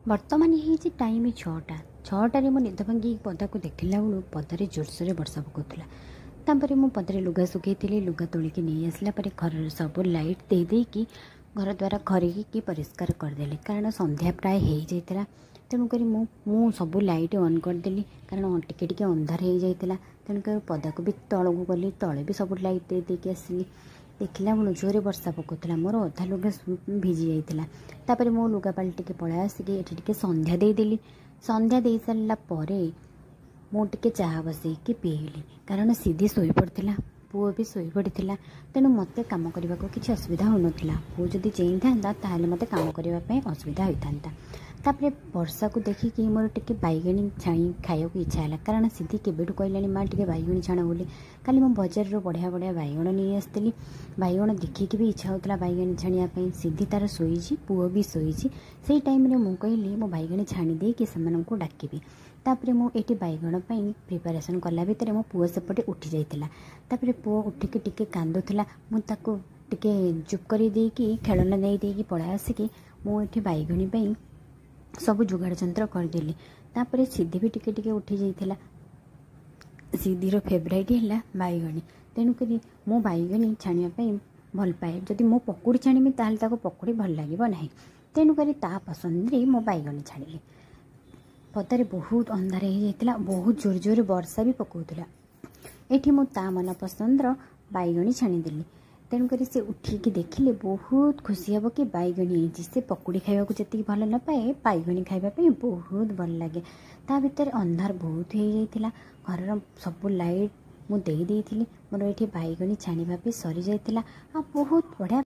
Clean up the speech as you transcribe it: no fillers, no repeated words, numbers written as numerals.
ବର୍ତ୍ତମାନ ହେଇଛି ଟାଇମ୍ 6ଟା। 6ଟାରେ ମୁଁ ନିଦ ଭାଙ୍ଗିକି ପଦାକୁ ଦେଖିଲା ବେଳୁ ପଦାରେ ଜୋରସୋରରେ ବର୍ଷା ପକାଉଥିଲା। ତାପରେ ମୁଁ ପଦାରେ ଲୁଗା ଶୁଖେଇଥିଲି। ଲୁଗା ତୋଳିକି ନେଇ ଆସିଲା ପରେ ଘରର ସବୁ ଲାଇଟ୍ ଦେଇ ଦେଇକି ଘର ଦ୍ୱାରା ଖରିକି ପରିଷ୍କାର କରିଦେଲି, କାରଣ ସନ୍ଧ୍ୟା ପ୍ରାୟ ହେଇଯାଇଥିଲା। ତେଣୁକରି ମୁଁ ସବୁ ଲାଇଟ୍ ଅନ୍ କରିଦେଲି, କାରଣ ଟିକେ ଟିକେ ଅନ୍ଧାର ହେଇଯାଇଥିଲା। ତେଣୁକରି ପଦାକୁ ବି ତଳକୁ ଗଲି, ତଳେ ବି ସବୁ ଲାଇଟ୍ ଦେଇ ଦେଇକି ଆସିଲି। ଦେଖିଲା ବେଳୁ ଜୋରେ ବର୍ଷା ପକାଉଥିଲା, ମୋର ଅଧା ଲୁଗା ଭିଜି ଯାଇଥିଲା। ତାପରେ ମୁଁ ଲୁଗା ପାଲଟିକି ପଳାଇ ଆସିକି ଏଠି ଟିକେ ସନ୍ଧ୍ୟା ଦେଇଦେଲି। ସନ୍ଧ୍ୟା ଦେଇ ସାରିଲା ପରେ ମୁଁ ଟିକେ ଚାହା ବସେଇକି ପିଇଲି, କାରଣ ସିଧି ଶୋଇପଡ଼ିଥିଲା, ପୁଅ ବି ଶୋଇପଡ଼ିଥିଲା। ତେଣୁ ମୋତେ କାମ କରିବାକୁ କିଛି ଅସୁବିଧା ହେଉନଥିଲା। ପୁଅ ଯଦି ଚେଇଁଥାନ୍ତା, ତାହେଲେ ମୋତେ କାମ କରିବା ପାଇଁ ଅସୁବିଧା ହୋଇଥାନ୍ତା। ତାପରେ ବର୍ଷାକୁ ଦେଖିକି ମୋର ଟିକେ ବାଇଗଣୀ ଛାଣି ଖାଇବାକୁ ଇଚ୍ଛା ହେଲା, କାରଣ ସିଧି କେବେଠୁ କହିଲାଣି, ମା ଟିକେ ବାଇଗଣୀ ଛାଣ ବୋଲି। କାଲି ମୁଁ ବଜାରରୁ ବଢ଼ିଆ ବଢ଼ିଆ ବାଇଗଣ ନେଇ ଆସିଥିଲି। ବାଇଗଣ ଦେଖିକି ବି ଇଚ୍ଛା ହେଉଥିଲା ବାଇଗଣୀ ଛାଣିବା ପାଇଁ। ସିଧି ତାର ଶୋଇଛି, ପୁଅ ବି ଶୋଇଛି। ସେଇ ଟାଇମ୍ରେ ମୁଁ କହିଲି, ମୁଁ ବାଇଗଣୀ ଛାଣି ଦେଇକି ସେମାନଙ୍କୁ ଡାକିବି। ତାପରେ ମୁଁ ଏଇଠି ବାଇଗଣ ପାଇଁ ପ୍ରିପାରେସନ୍ କଲା ଭିତରେ ମୋ ପୁଅ ସେପଟେ ଉଠି ଯାଇଥିଲା। ତାପରେ ପୁଅ ଉଠିକି ଟିକେ କାନ୍ଦୁଥିଲା। ମୁଁ ତାକୁ ଟିକେ ଚୁପ୍ କରି ଦେଇକି, ଖେଳନା ଦେଇ ଦେଇକି ପଳାଇ ଆସିକି ମୁଁ ଏଠି ବାଇଗଣୀ ପାଇଁ ସବୁ ଯୋଗାଡ଼ ଯନ୍ତ୍ର କରିଦେଲି। ତାପରେ ସିଧି ବି ଟିକେ ଟିକେ ଉଠି ଯାଇଥିଲା। ସିଧିର ଫେଭରାଇଟ୍ ହେଲା ବାଇଗଣୀ, ତେଣୁକରି ମୁଁ ବାଇଗଣୀ ଛାଣିବା ପାଇଁ ଭଲ ପାଏ। ଯଦି ମୁଁ ପକୁଡ଼ି ଛାଣିବି, ତାହେଲେ ତାକୁ ପକୁଡ଼ି ଭଲ ଲାଗିବ ନାହିଁ। ତେଣୁକରି ତା ପସନ୍ଦରେ ମୁଁ ବାଇଗଣୀ ଛାଣିଲି। ପଦାରେ ବହୁତ ଅନ୍ଧାର ହେଇଯାଇଥିଲା, ବହୁତ ଜୋର ଜୋରରେ ବର୍ଷା ବି ପକାଉଥିଲା। ଏଠି ମୁଁ ତା ମନ ପସନ୍ଦର ବାଇଗଣୀ ଛାଣିଦେଲି। ତେଣୁକରି ସେ ଉଠିକି ଦେଖିଲେ ବହୁତ ଖୁସି ହେବ କି ବାଇଗଣୀ ହେଇଛି। ସେ ପକୁଡ଼ି ଖାଇବାକୁ ଯେତିକି ଭଲ ନ ପାଏ, ବାଇଗଣୀ ଖାଇବା ପାଇଁ ବହୁତ ଭଲ ଲାଗେ। ତା ଭିତରେ ଅନ୍ଧାର ବହୁତ ହେଇଯାଇଥିଲା। ଘରର ସବୁ ଲାଇଟ୍ ମୁଁ ଦେଇ ଦେଇଥିଲି। ମୋର ଏଇଠି ବାଇଗଣୀ ଛାଣିବା ବି ସରିଯାଇଥିଲା ଆଉ ବହୁତ ବଢ଼ିଆ